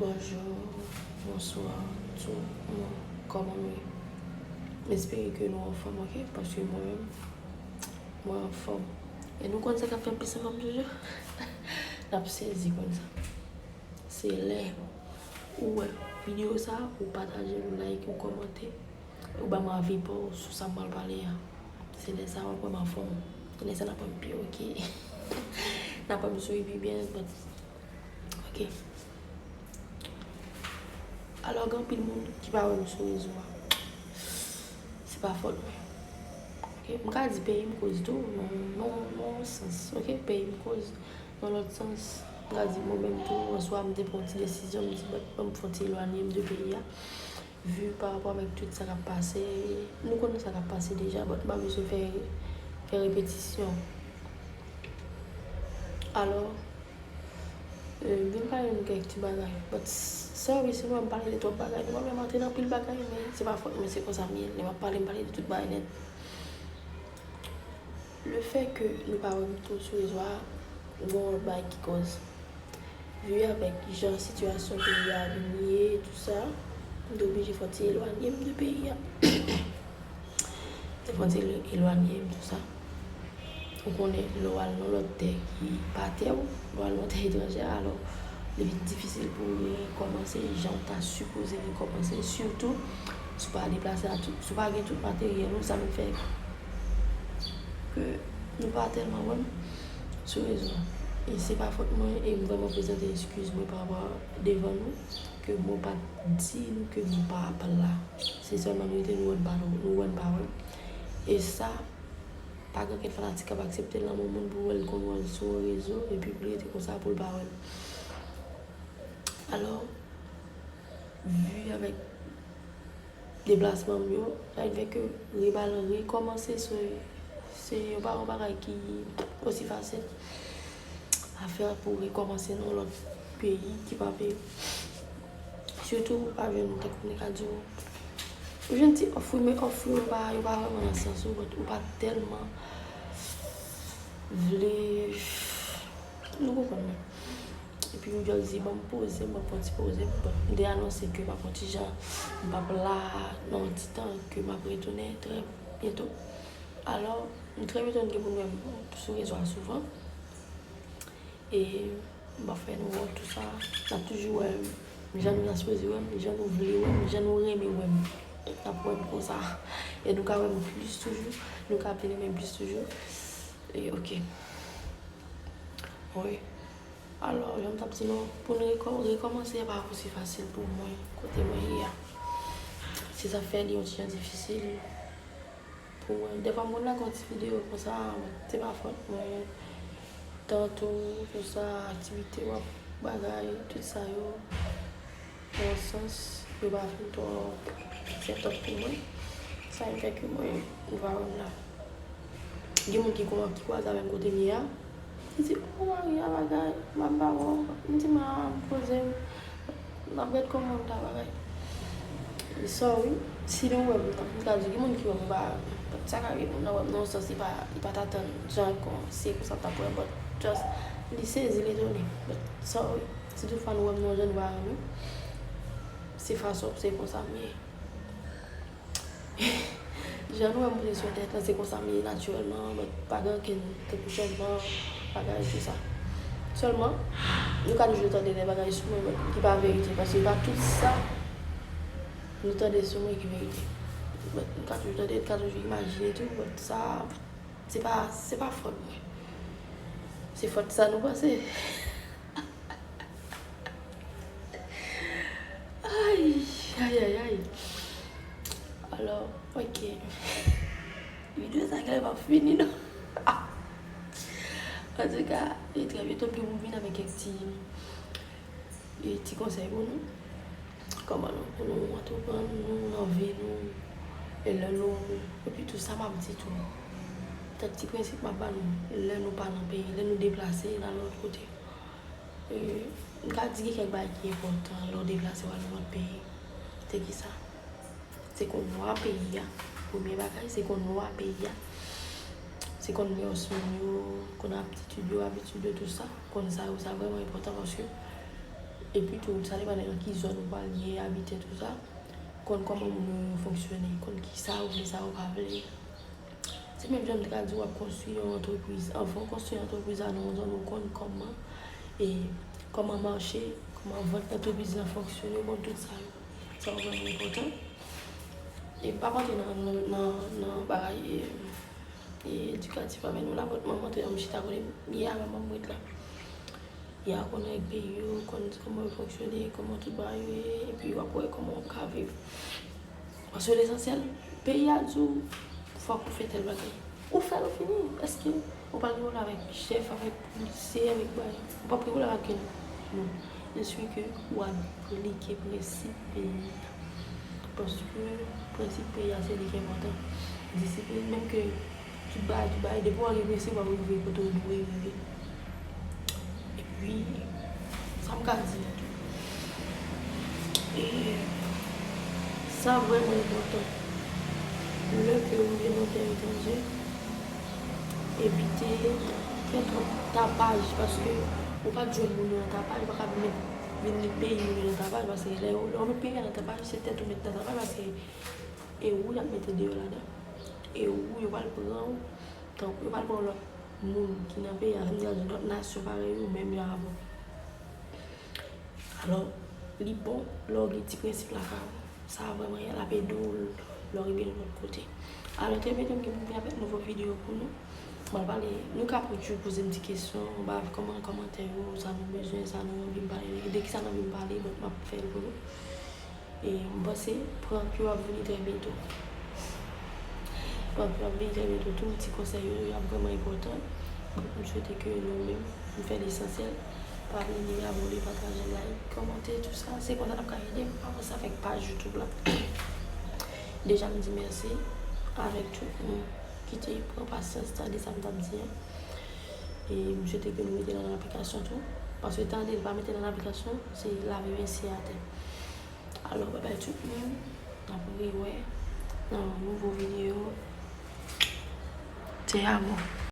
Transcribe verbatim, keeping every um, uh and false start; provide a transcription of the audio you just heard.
Bonjou, bonswa, tout moun, kòman nou ye? M espere ke nou anfòm, oke? Paske mwen menm, mwen anfòm. E nou konn sa k ap fè m plis anfòm toujou? N ap sezi konn sa. Se lè ou wè videyo sa, ou pataje l, ou like, ou kòmante, ou ban m avi pa w sou sa m pral pale a. Se lè sa w ap wè m anfòm. Lè sa n ap wè m pi oke. N ap wè m souri pi byen, but, oke. Alò, gen anpil moun ki pa wè m sou rezo a. Se pa fòt mwen. Oke? M ka di peyi m koz tou, nan, nan, nan yon sans. Oke? Peyi m koz. Nan lòt sans, m ka di mwen menm tou, yon swa m te pran yon ti desizyon, m di, "But, ban m fè yon ti elwanye m de peyi a." Vu pa rapò avèk tout sa k ap pase, nou konnen sa k ap pase deja, but m pa bezwen fè, fè repetisyon. Alò, euh, vin pale nou kèk ti bagay. But, sorry, si nou wè m pale de twòp bagay, nou pa wè m antre nan pil bagay, men se pa fòt mwen, se konsa m ye. Lè m ap pale, m pale de tout bagay nèt. Le fè ke nou pa wè m twò sou rezo a, gen yon lòt bagay ki koz. Vu avèk jan sitiyasyon peyi a vin ye, tou sa, m te oblije fè yon ti elwanye m de peyi a. M te fè yon ti elwanye m, tou sa. Ou konnen, lè w al nan lòt tè ki pa tè w, lè w al nan tè etranjè, alò, li vin difisil pou w rekòmanse jan w ta sipoze rekòmanse, sitou si w pa deplase a tout, si w pa gen tout materyèl ou, sa vin fè ke nou pa tèlman wè m sou rezo a. E se pa fòt mwen, e m vrèman prezante eskiz mwen pa rapò devan nou, ke mwen pa t di nou ke nou pa ap la. Se sèlman nou rete nou wè n pa, nou wè n pa wè m. E sa, pa gen okenn fanatik k ap aksepte l nan men yon moun pou wè l konn wè l sou yon rezo, epi pou l rete konsa pou l pa wè l. Alò, vi avèk deplasman m yo, sa vin fè ke rebal rekòmanse, se, se yon pa yon bagay ki osi fasil a fè pou rekòmanse nan lòt peyi ki pa peyi w. Sitou ou pa jwenn, tankou m te ka di w, ou jwenn ti òf wi, men òf yo pa, yo pa vrèman nan sans ou, but ou pa tèlman vle, nou konprann mwen. Epi ou just di, "Ban m poze m, ban m fè yon ti poze m." But m te anonse ke m ap yon ti jan, m p ap la nan yon ti tan, ke m ap retounen trè byento. Alò, m trè byento gen pou nou wè m sou rezo a souvan. E m p ap fè nou wont, tou sa. N ap toujou wè m jan nou ta sipoze wè m, jan nou vle wè m, jan nou renmen wè m. N ap wè m konsa. E nou ka wè m plis toujou. Nou ka vin renmen m plis toujou. E oke. Wi. Alò, jan m t ap di nou, pou n rekò-, rekòmanse pa osi fasil pou mwen, kote mwen ye a. Se sa k fè li yon ti jan difisil pou mwen. Dèfwa m konn lage yon ti videyo konsa, se pa fòt mwen. Tan tou, tou sa, aktivite w ap bagay, tout sa yo, nan yon sans, yo pa fin twò sèt ap pou mwen. Sa vin fè ke mwen, m pa wè m la. Gen moun ki kwa-, ki kwaze avè m kote m ye a. Li di, "O, Maria, bagay, m ap ba w." M di, "Ma, m poze m. M ap gad kòman m ta bagay." Sorry, si nou wè m nan, m ka di, gen moun ki wè m ba, sa ka rive moun nan wè m nan yon sans, li pa, li pa t atann jan l kòmanse, konsa m t ap wè, but just, li sezi, l etone. But sorry, si toutfwa nou wè m nan yon jan nou pa renmen, se fason, se konsa m ye. Jan nou wè m poze sou entènèt lan, se konsa m ye natirèlman, but pa gen okenn tankou chanjman, bagay, tou sa. Sèlman, nou ka toujou tande de bagay sou mwen, but ki pa verite, paske pa tout sa nou tande sou mwen ki verite. But nou ka toujou tande, nou ka toujou imajine tou, but sa, se pa, se pa fòt mwen. Se fòt sa nou panse. Ay, ay, ay, ay. Alò, oke. Videyo sa genlè p ap fini, non. Antouka, e trè byento m gen pou m vin avèk kèk ti, e ti konsèy pou nou. Kòman nou, pou nou antreprann nou nan vi nou. E lè nou, epi tou sa m ap di tou. Kèk ti prensip m ap ba nou. Lè nou pa nan peyi, lè nou deplase nan lòt kote. E, m ka di gen kèk bagay ki enpòtan lè w deplase w al nan lòt peyi. Se ki sa? Se konn lwa peyi a. Premye bagay, se konn lwa peyi a. Se konn mès moun yo, konn aptitid yo, abitid yo, tou sa. Konn sa yo, sa vrèman enpòtan paske Epi tou, sa depann de nan ki zòn ou pral ye, abite, tou sa. Konn kòman moun yo fonksyone, konn ki sa yo vle, sa yo pa vle. Se menm jan m te ka di w ap konstwi yon antrepriz. Anvan w konstwi antrepriz la nan yon zòn, ou konn kòman, e, kòman mache, kòman vant antrepriz lan fonksyone, ou konn tout sa yo. Sa yo vrèman enpòtan. E m p ap antre nan, nan, nan, nan bagay, e, e, edikatif la, men nou la, m antre, m chita kote m ye a, la, m ret la. Y a konnen peyi yo, konn kòman yo fonksyone, kòman tout bagay yo ye, epi w ap wè kòman w ka viv. Paske lesansyèl, peyi a di w, fòk ou fè tèl bagay. Ou fè l, ou fini. Èske ou pral gen pwoblèm avèk chèf, avèk polisye, avèk bagay? Ou p ap gen pwoblèm avèk yo. Non. Jis ke ou aplike prensip peyi a. Paske prensip peyi a se li ki enpòtan. Disiplin, menm ke tout bagay, tout bagay, depi w gen prensip, w ap rive kote w dwe rive. Epi, sa m ka di, e, sa vrèman enpòtan. Lè ke w rive nan tè etranje, evite fè twòp tapaj, paske ou pa t jwenn moun yo nan tapaj, ou pa ka vin met, vin met peyi moun yo nan tapaj, paske lè w, lè w met peyi a nan tapaj, se tèt ou met nan tapaj, paske e ou y ap mete deyò ladan. E ou, yo pral pran w, tankou yo pral pran lòt moun ki nan peyi a, sa vle di lòt nasyon parèy ou, menm jan avè w. Alò, li bon lè w gen ti prensip lakay ou. Sa vrèman l ap ede w lè w rive lòt kote. Alò, trè byento, m gen pou m vin avèk nouvo videyo pou nou. Mwen pale, nou ka toujou poze m ti kesyon anba kòman, kòmantè yo, sa nou bezwen, sa nou anvi m pale, de ki sa nou anvi m pale, donk m ap fè l pou nou. E m panse prank yo ap vini trè byento. Prank yo ap vini trè byento tou, ti konsèy yo, y ap vrèman enpòtan. M swete ke nou menm, nou fè lesansyèl. Pa bliye abòne, pataje, like, kòmante, tou sa. Se konsa n ap ka ede m avanse avèk paj YouTube la. Deja, m di mèsi avèk tout moun ki te pran pasyans tande sa m t ap di an. E m swete ke nou mete l an aplikasyon tou. Paske tande l pa mete l an aplikasyon, se lave men sye atè. Alò, babay tout moun, n ap rewè nan yon nouvo videyo. Te amo.